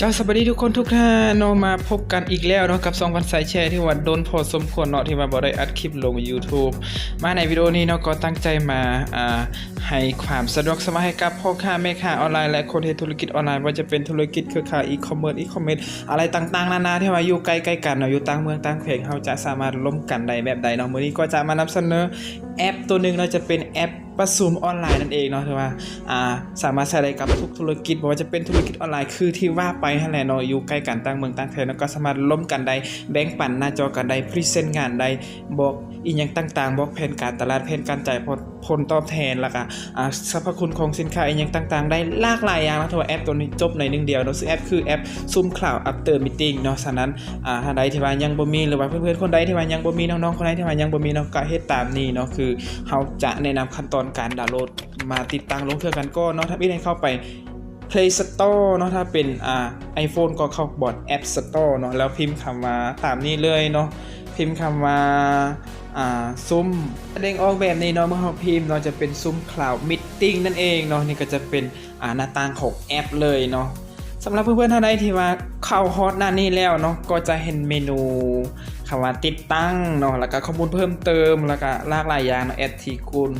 ກໍສະບາຍດີທຸກຄົນທຸກທ່ານເນາະ ມາພົບກັນອີກແລ້ວເນາະ ກັບຊ່ອງວັນໄຊແຊ ທີ່ວ່າດົນພໍສົມຄວນເນາະ ທີ່ວ່າບໍ່ໄດ້ອັດຄລິບລົງ YouTube ມາໃນວິດີໂອນີ້ເນາະ ກໍຕັ້ງໃຈມາ ອ່າ ໃຫ້ຄວາມສະດວກສະບາຍໃຫ້ກັບພໍ່ຄ້າແມ່ຄ້າອອນລາຍ ແລະ ຄົນເຮັດທຸລະກິດອອນລາຍ ບໍ່ວ່າຈະເປັນທຸລະກິດເຄືອຂ່າຍ e-commerce e-commerce ອະໄລຕ່າງໆນານາ ທີ່ວ່າຢູ່ໃກ້ໆກັນເນາະ ຢູ່ຕ່າງເມືອງຕ່າງແຂວງ ເຮົາຈະສາມາດລົມກັນໄດ້ແບບໃດເນາະ. ມື້ນີ້ກໍຈະມານຳສະເໜີແອັບໂຕໜຶ່ງເນາະ ຈະເປັນແອັບ ປະຊຸມອອນລາຍນັ້ນເອງເນາະ ຖືວ່າ ອ່າ ສາມາດໃຊ້ໄດ້ກັບທຸກທຸລະກິດ ບໍ່ວ່າຈະເປັນທຸລະກິດອອນລາຍຄືທີ່ວ່າໄປຫັ້ນແຫຼະເນາະ ຢູ່ໃກ້ກັນ ຕ່າງເມືອງຕ່າງແຂວງເນາະ ກໍສາມາດລົມກັນໄດ້ ແບ່ງປັນໜ້າຈໍກັນໄດ້ ພຣີເຊັນງານໄດ້ ບອກອີ່ຫຍັງຕ່າງໆ ບອກແຜນການຕະຫຼາດ ແຜນການຈ່າຍຜົນ ຜົນຕອບແທນ ແລ້ວກະ ອ່າ ສັບພະຄຸນຂອງສິນຄ້າອີ່ຫຍັງຕ່າງໆ ໄດ້ຫຼາກຫຼາຍຢ່າງເນາະ. ຖືວ່າແອັບໂຕນີ້ຈົບໃນໜຶ່ງດຽວເນາະ ຊື່ແອັບຄືແອັບ Zoom Cloud After Meeting ເນາະ. ສະນັ້ນ ອ່າ ທ່ານໃດທີ່ວ່າຍັງບໍ່ມີ ຫຼືວ່າເພື່ອນໆຄົນໃດທີ່ວ່າຍັງບໍ່ມີ ນ້ອງໆຄົນໃດທີ່ວ່າຍັງບໍ່ມີເນາະ ກະເຮັດຕາມນີ້ເນາະ ຄື ເຮົາຈະແນະນຳຂັ້ນຕອນການດາວໂຫຼດມາຕິດຕັ້ງລົງເຄື່ອງກັນກ່ອນເນາະ. ທຳອິດໃຫ້ເຂົ້າໄປ Play Store ເນາະ ຖ້າເປັນ ອ່າ iPhone ກໍເຂົ້າບອນ App Store ເນາະ ແລ້ວພິມຄຳວ່າຕາມນີ້ເລີຍເນາະ ພິມຄຳວ່າ ອ່າ Zoom ຈະເດ້ງອອກແບບນີ້ເນາະ. ເມື່ອເຮົາພິມເນາະ ຈະເປັນ Zoom Cloud Meeting ນັ້ນເອງເນາະ. ນີ້ກໍຈະເປັນ ອ່າ ໜ້າຕ່າງຂອງແອັບເລີຍເນາະ. ສຳລັບເພື່ອນໆທ່ານໃດທີ່ວ່າເຂົ້າຮອດໜ້ານີ້ແລ້ວເນາະ ກໍຈະເຫັນເມນູຄຳວ່າຕິດຕັ້ງເນາະ ແລ້ວກະຂໍ້ມູນເພີ່ມເຕີມ ແລ້ວກະຫຼາກຫຼາຍຢ່າງເນາະ ແອັບທີ່ຄຸນ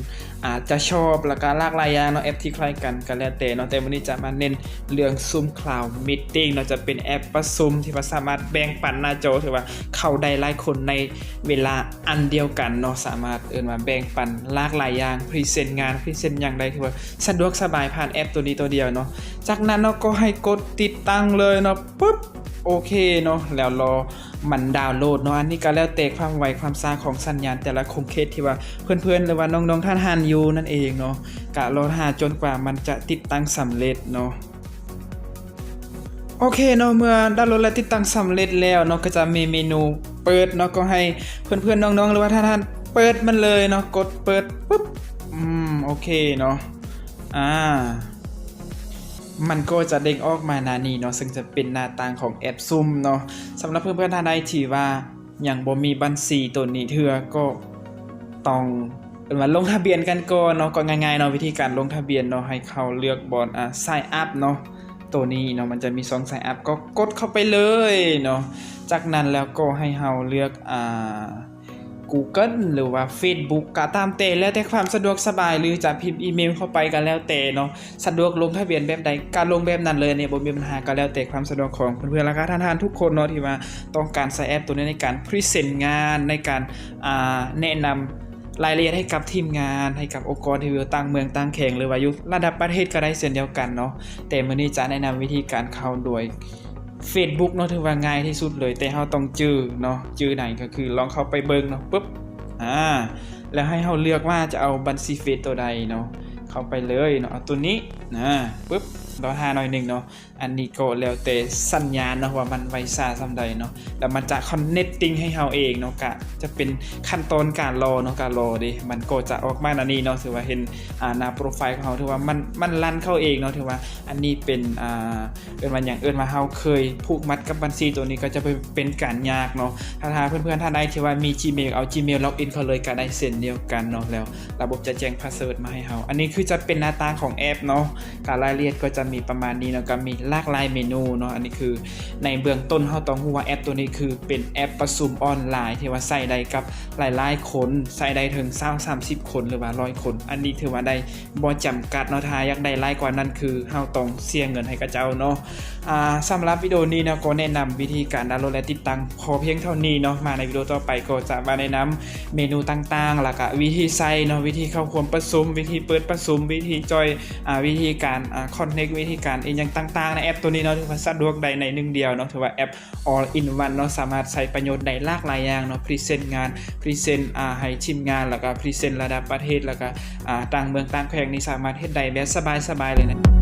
ອາດຈະຊອບ ແລ້ວກະຫຼາກຫຼາຍຢ່າງເນາະ ແອັບທີ່ຄ້າຍກັນ ກະແລ້ວແຕ່ເນາະ. ແຕ່ມື້ນີ້ຈະມາເນັ້ນເລື່ອງ Zoom Cloud Meeting ເນາະ ຈະເປັນແອັບປະຊຸມທີ່ວ່າສາມາດແບ່ງປັນໜ້າຈໍ ຖືວ່າເຂົ້າໄດ້ຫຼາຍຄົນໃນເວລາອັນດຽວກັນເນາະ ສາມາດເອີ້ນວ່າແບ່ງປັນຫຼາກຫຼາຍຢ່າງ ພຣີເຊັນງານ ພຣີເຊັນຫຍັງໄດ້ ຖືວ່າ ສະດວກສະບາຍຜ່ານແອັບໂຕນີ້ໂຕດຽວເນາະ. ຈາກນັ້ນເນາະ ກໍໃຫ້ກົດຕິດຕັ້ງເລີຍເນາະ ປຶບ ໂອເຄເນາະ ແລ້ວລໍມັນດາວໂຫຼດເນາະ. ອັນນີ້ກໍແລ້ວແຕ່ຄວາມໄວຄວາມຊ້າຂອງສັນຍານແຕ່ລະຂົງເຂດທີ່ວ່າເພື່ອນໆ ຫຼືວ່ານ້ອງໆທ່ານໆຢູ່ນັ້ນເອງເນາະ ກະລໍຖ້າຈົນກວ່າມັນຈະຕິດຕັ້ງສຳເລັດເນາະ. ໂອເຄເນາະ ເມື່ອດາວໂຫຼດ ແລະ ຕິດຕັ້ງສຳເລັດແລ້ວເນາະ ກໍຈະມີເມນູເປີດເນາະ ກໍໃຫ້ເພື່ອນໆນ້ອງໆ ຫຼືວ່າທ່ານໆເປີດມັນເລີຍເນາະ ກົດເປີດ ປຶບ ອືມ ໂອເຄເນາະ ອາ ມັນກໍຈະເດ້ງອອກມາໜ້ານີ້ເນາະ ເຊິ່ງຈະເປັນໜ້າຕ່າງຂອງແອັບ Zoom ເນາະ. ສຳລັບເພື່ອນໆທ່ານໃດທີ່ວ່າຍັງບໍ່ມີບັນຊີໂຕນີ້ເທື່ອ ກໍຕ້ອງ ເອີ້ນວ່າລົງທະບຽນກັນກ່ອນເນາະ ກໍງ່າຍໆເນາະ ວິທີການລົງທະບຽນເນາະ ໃຫ້ເຂົ້າເລືອກບ່ອນ ອ່າ Sign Up ເນາະ ໂຕນີ້ເນາະ ມັນຈະມີຊ່ອງ Sign Up ກໍກົດເຂົ້າໄປເລີຍເນາະ. ຈາກນັ້ນແລ້ວກໍໃຫ້ເຮົາເລືອກ ອ່າ Google ຫຼືວ່າ Facebook ກະຕາມແຕ່ ແລ້ວແຕ່ຄວາມສະດວກສະບາຍ ຫຼືຈະພິມອີເມວເຂົ້າໄປກະແລ້ວແຕ່ເນາະ ສະດວກລົງທະບຽນແບບໃດກະລົງແບບນັ້ນເລີຍ ອັນນີ້ບໍ່ມີບັນຫາ ກະແລ້ວແຕ່ຄວາມສະດວກຂອງເພື່ອນໆ ແລ້ວກະທ່ານໆທຸກຄົນເນາະ ທີ່ວ່າຕ້ອງການໃຊ້ແອັບໂຕນີ້ໃນການພຣີເຊັນງານ ໃນການ ອ່າ ແນະນຳລາຍລະອຽດໃຫ້ກັບທີມງານ ໃຫ້ກັບອົງກອນທີ່ຢູ່ຕ່າງເມືອງຕ່າງແຂວງ ຫຼືວ່າຢູ່ລະດັບປະເທດກໍໄດ້ເຊັ່ນດຽວກັນເນາະ. ແຕ່ມື້ນີ້ຈະແນະນຳວິທີການເຂົ້າໂດຍ Facebook ເນາະ ຖືວ່າງ່າຍທີ່ສຸດເລີຍ ແຕ່ເຮົາຕ້ອງຈື່ເນາະ ຈື່ໃດກໍຄືລອງເຂົ້າໄປເບິ່ງເນາະ ປຶບ ອາ ແລ້ວໃຫ້ເຮົາເລືອກວ່າຈະເອົາບັນຊີເຟສໂຕໃດເນາະ ເຂົ້າໄປເລີຍເນາະ ເອົາໂຕນີ້ ອາ ປຶບ ລໍຖ້າໜ້ອຍໜຶ່ງເນາະ. ອັນນີ້ກໍແລ້ວແຕ່ສັນຍານເນາະ ວ່າມັນໄວຊ້າສ່ຳໃດເນາະ ແລ້ວມັນຈະ connecting ໃຫ້ເຮົາເອງເນາະ ກະຈະເປັນຂັ້ນຕອນການລໍເນາະ ກະລໍເດ ມັນກໍຈະອອກມາໜ້ານີ້ເນາະ ຖືວ່າເຫັນ ອາ ໜ້າໂປຣໄຟຂອງເຮົາ ຖືວ່າມັນ ມັນລັນເຂົ້າເອງເນາະ ຖືວ່າ ອັນນີ້ເປັນ ອ່າ ເອີ້ນວ່າຫຍັງ ເອີ້ນວ່າເຮົາເຄີຍຜູກມັດກັບບັນຊີໂຕນີ້ ກໍຈະເປັນ ເປັນການຍາກເນາະ. ຖ້າ ຖ້າເພື່ອນໆທ່ານໃດທີ່ວ່າມີ Gmail ເອົາ Gmail login ເຂົ້າເລີຍກໍໄດ້ເຊັ່ນດຽວກັນເນາະ ແລ້ວລະບົບຈະແຈ້ງ password ມາໃຫ້ເຮົາ. ອັນນີ້ຄືຈະເປັນໜ້າຕ່າງຂອງແອັບເນາະ ກໍລາຍລະອຽດກໍຈະມີປະມານນີ້ເນາະ ກໍມີຫຼາກຫຼາຍເມນູເນາະ. ອັນນີ້ຄືໃນເບື້ອງຕົ້ນເຮົາຕ້ອງຮູ້ວ່າແອັບໂຕນີ້ຄືເປັນແອັບປະຊຸມອອນລາຍ ທີ່ວ່າໃຊ້ໄດ້ກັບຫຼາຍໆຄົນ ໃຊ້ໄດ້ເຖິງຊາວ ສາມສິບຄົນ ຫຼືວ່າຮ້ອຍຄົນ ອັນນີ້ຖືວ່າໄດ້ ບໍ່ຈຳກັດເນາະ ຖ້າຢາກໄດ້ຫຼາຍກວ່ານັ້ນ ຄືເຮົາຕ້ອງເສຍເງິນໃຫ້ເຂົາເຈົ້າເນາະ. ອ່າ ສຳລັບວິດີໂອນີ້ເນາະ ກໍແນະນຳວິທີການດາວໂຫຼດ ແລະ ຕິດຕັ້ງພໍພຽງເທົ່ານີ້ເນາະ. ມາໃນວິດີໂອຕໍ່ໄປກໍຈະມາແນະນຳເມນູຕ່າງໆ ແລ້ວກະວິທີໃຊ້ເນາະ ວິທີເຂົ້າຮ່ວມປະຊຸມ ວິທີເປີດປະຊຸມ ວິທີຈອຍ ອ່າ ວິທີການ ອ່າ connect ວິທີການອີ່ຫຍັງຕ່າງໆ ໃນແອັບໂຕນີ້ເນາະ ຖືວ່າສະດວກໄດ້ໃນໜຶ່ງດຽວເນາະ ຖືວ່າແອັບ all in one ເນາະ ສາມາດໃຊ້ປະໂຫຍດໄດ້ຫຼາກຫຼາຍຢ່າງເນາະ ພຣີເຊັນງານ ພຣີເຊັນ ອ່າ ໃຫ້ທີມງານ ແລ້ວກະພຣີເຊັນລະດັບປະເທດ ແລ້ວກະ ອ່າ ຕ່າງເມືອງຕ່າງແຂວງນີ້ສາມາດເຮັດໄດ້ແບບສະບາຍໆເລີຍນະ.